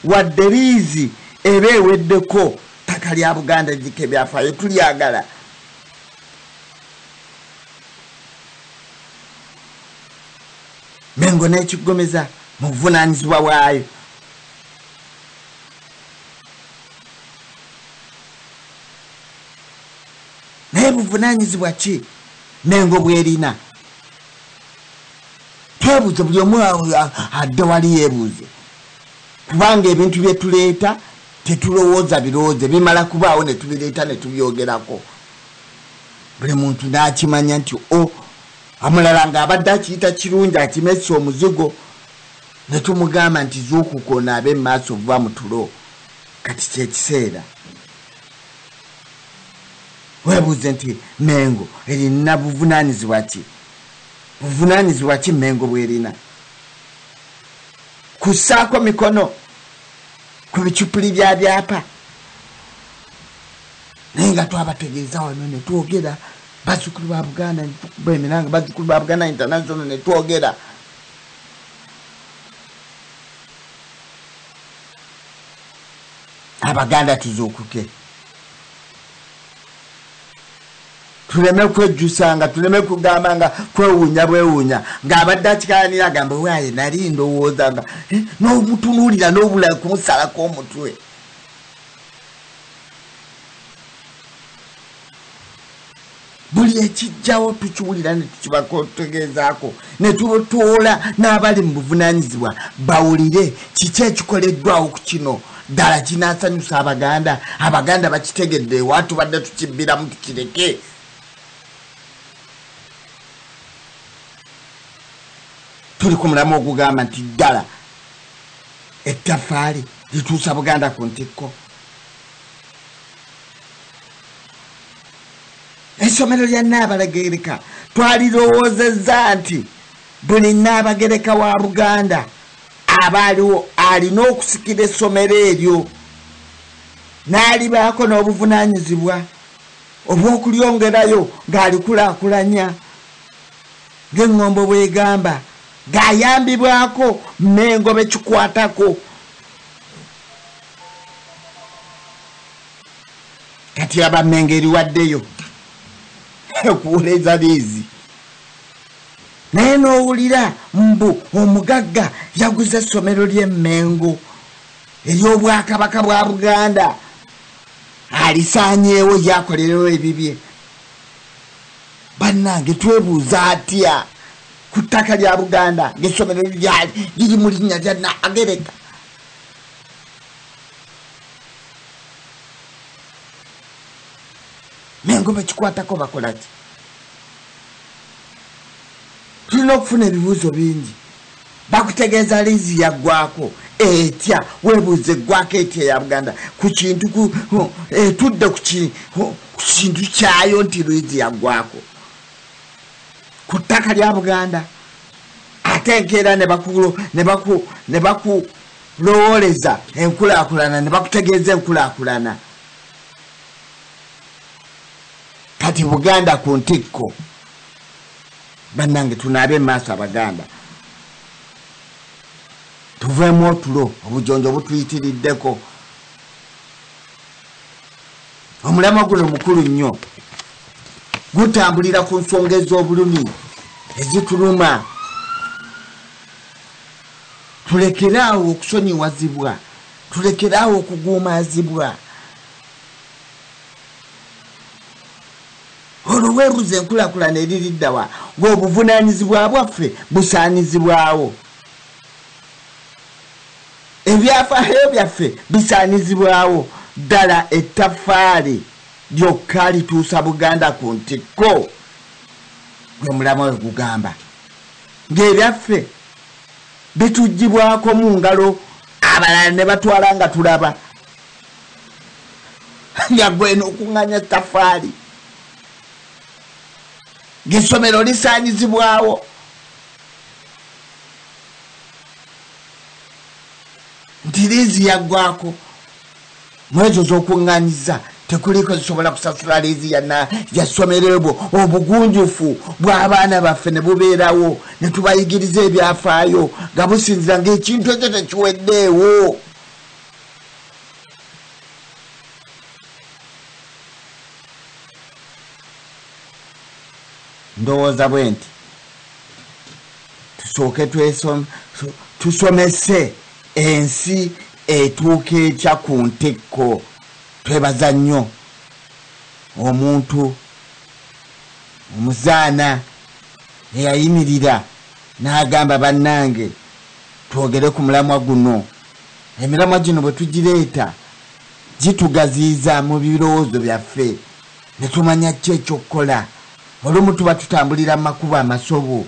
wadde liizi eba eweddeko, ttaka lya Buganda liriko ebyafaayo, tulyagala. Mengo n'ekigomeza mu buvunaanyizibwa bwayo. Naye buvunaanyizibwa ki Mengo bwerina? Twebuuze, buli omu adde wali yeebuuze, kubanga ebintu bye tuleeta tetulowooza birowooze, bimala kubaawo ne tubireeta ne tubyogerako, buli muntu n'akimanya nti o amulala ng'abadde akiyita kirungi akimessa omuzigo, ne tumugamba nti zuukuka onaabe mu maaso ova mu tulo, kati kyekiseera. Weebuuze nti Mengo erina buvunaanyizibwa ki? Buvunaanyizibwa ki Mengo bwerina? Kussaako mikono ku bicupuli bya byapa, naye nga twabategeeza wano ne twogera, bazzukulu ba Buganda ne tukuba emiranga, bazzukulu ba Buganda International ne twogera. Abaganda tuzuukuke, tuleme kwejjusanga, tuleme kugamba nga kwewuunya bwewuunya, ng'abadde akikalanira agamba waaye nali ndowooza nga n'omutunuulira n'obula kumusalako omutwe. Buli ekijjawo tukiwulira ne tukibategeezaako, ne tubotoola n'abali mu buvunaanyizibwa bawulire kiki ekikoleddwawo ku kino, ddala kinaasanyusa Abaganda, Abaganda bakitegedde, watubadde tukibbiramu tukireke. Tuli ku mulamu ogugamba nti ddala ettaffaali lituusa Buganda ku ntikko. Essomero lya Nnaabagereka twalirowoozezza nti buli Nnaabagereka wa Buganda aba aliwo alina okusikira essomero eryo n'alibaako n'obuvunaanyizibwa obw'okulyongerayo ng'alikulaakulanya ng'eŋŋombo bw'egamba, ng'ayambibwako Mengo bekikwatako. Kati aba Mengo eriwaddeyo okuwoleza liizi, naye n'owulira mbu omugagga yaguze essomero ly'Emmengo ery'Obwakabaka bwa Buganda, alisaanyeewo yakolerewo ebibye. Bannange twebuuza atya ku ttaka lya Buganda ng'essomero lyali liri mu linnya lya Nnaabagereka? Mengo bekikwatako bakola ki? Tulina okufuna ebibuuzo bingi. Bakutegeeza liizi yaggwako etya? Weebuuze eggwako etya eya Buganda ku kintu etudde ku kintu kyayo nti liizi yaggwako ku ttaka lya Buganda, ate enkeera ne bakulowooleza enkulaakulana, ne bakutegeeza enkulaakulana. Kati Buganda ku ntikko. Bannange tunaabe maaso Abaganda, tuveemu otulo, obujonjo butuyitiriddeko. Omulamwa guno mukulu nnyo, gutambulira ku nsonga ez'obulumi ezituluma. Tulekeraawo okusonyiwazibwa, tulekeraawo okuguumaazibwa. Olwo weebuuze enkulaakulana eririddawa ng'obuvunaanyizibwa bwaffe busaanyizibwawo, ebyafaayo byaffe bisaanyizibwawo. Ddala ettaffaali lyokka lituusa Buganda ku ntikko, gwe mulamwa we gugamba, ng'ebyaffe bituggyibwako mu ngalo abalala ne batwala nga tulaba, nga gwe n'okuŋŋaanya ettaffaali, ng'essomero lisaanyizibwawo. Nti liizi yaggwako, mu ezo z'okuŋŋaanyiza tekuliko zisobola kusasula liizi ya ssomero ebwo. Obugunjufu bw'abaana baffe ne bubeerawo, ne tubayigiriza ebyafaayo nga businziira ng'ekintu ekyo tekiweddeewo. Ndowooza bwe nti tusooke tusomese ensi etuuka etya ku ntikko. Twebaza nnyo omuntu omuzaana eyayimirira n'agamba, bannange twogere ku mulamwa guno. Emiramwa gino bwe tugireeta gitugaziiza mu birowoozo byaffe ne tumanya ki ekyokukola. Olumu tuba tutambulira mu makubo amasobu.